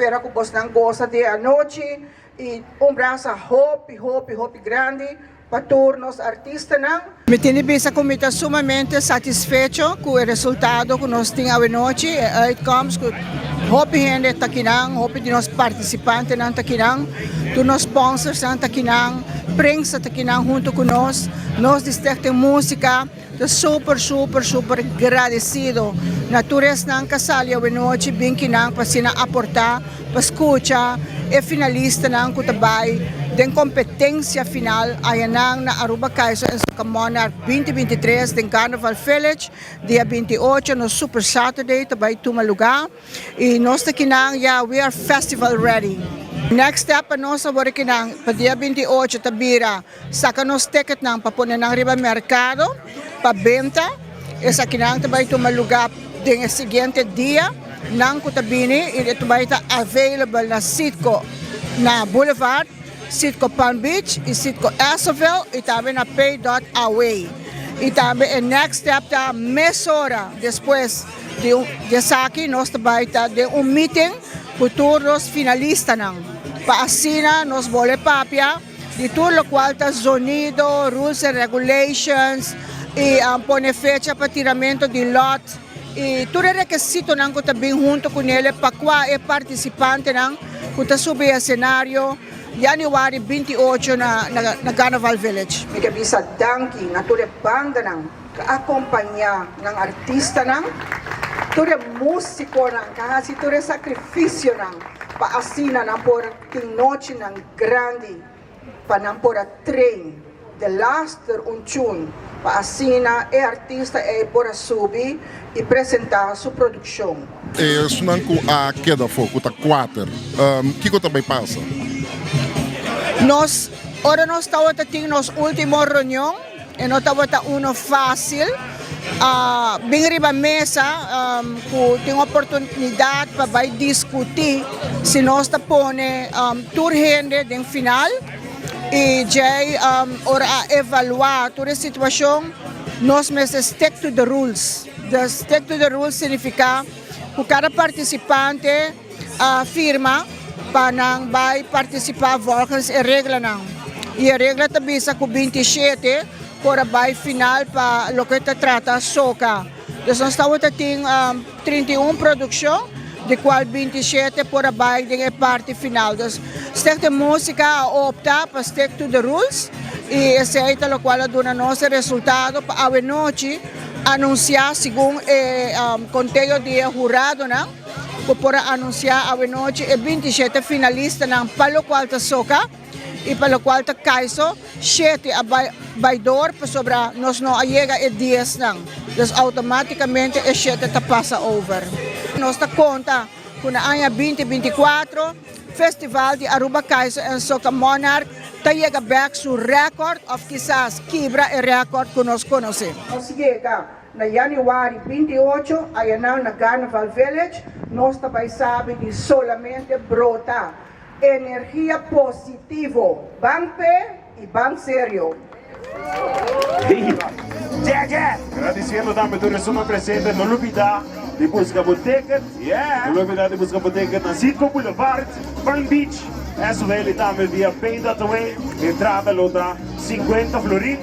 spera ku bosnan gosa di e anochi i un brasa hopi hopi hopi grandi pa tur nos artistanan. Mi tin di bisa ku mi ta sumamente satisfecho ku e resultado ku nos tin awenochi, e uitkomst ku hopi hende ta kinan, hopi di nos partisipantenan ta kinan, tur nos sponsorsnan ta kinan, prensa ta kinan hunto ku nos, nos di Stichting Musica ta super super super gradesido na tur esnan ku a sali awenochi bin kinan pa asina aporta. Pa skucha e finalistanan ku ta bai den kompetensia final ayanan na Aruba Kaiso en Soca Monarch 2023 den Carnival Village dia 28 nos Super Saturday ta bai tuma lugá i nos ta kinan ya we are festival ready. Next step pa nos awor kinan pa dia 28 ta bira saka nos ticketnan pa pone nan riba merkado pa benta. Esakinan ta bai tuma lugá den e siguiente dia nan ku ta bini i e ta bai ta available na Citgo na Boulevard, Citgo Palm Beach i Citgo Essoville i tambe na Pay dot Away. I tambe e next step ta mesora despues di esaki nos ta bai ta den un meeting ku tur nos finalistanan pa asina nos bolbe papia. Di tur locual ta zonido, rules and regulations y pone fecha pa tiramento di lot y tur e rekesitonan cu ta bin hunto cu nele pa cua e participantenan cu ta subi e escenario januari 28 na na Carnaval Village. Mi ke bisa danki na tur e bandanan cu a acompaña nan artistanan, tur e musiconan cu a haci tur e sacrificionan pa asina nan por Tin nochinan grandi pa nan por a train de laster un tune pa asina e artista ei por a subi y presenta su produccion. Esunnan ku a keda afó, ku ta kuater, kiko ta bai pasa? Nos, ora nos tabata tin nos ultimo reunion, E no tabata uno fácil. A bin riba mesa ku tin oportunidat pa bai diskutí si nos ta pone tur hende den final i djei ora a evaluá tur e situashon nos mester stick to the rules. Dus stick to the rules signifiká ku kada partisipante a firma pa nan bai partisipá volgens e reglanan. I e regla ta bisa ku 27 por a bai final pa loke ta trata soka. Dus nos tabata tin 31 produkshon, di kual 27 por a bai den e parti final. Dus Stichting Musica a opta pa stick to the rules i esei ta lokual a duna nos e resultado pa awenochi anunsiá segun e konteo di e huradonan. Ku por a anunsiá awenochi e 27 finalistanan pa lokual ta soka i pa lokual ta kaiso, shete a bai bai dor pasobra nos no a yega e diesnan. Dus outomátikamente e shete ta pasa over. Nos ta konta ku na aña 2024 Festival di Aruba Kaiso en Soka Monarch ta yega bèk su rèkòrt òf kisas kibra e rèkòrt ku nos konosé. Nos yega Na januari 28, ayanan na Carnival Village, nos ta bai sabi di solamente brota energia positivo. Ban p'e y ban serio. Gradiciendo tambe tur esun presente, no lubida di busca bo ticket, no lubida di busca bo ticket na Citgo Boulevard, Palm Beach, SOL y tambe via Pay.away, entrada lo ta 50 florin.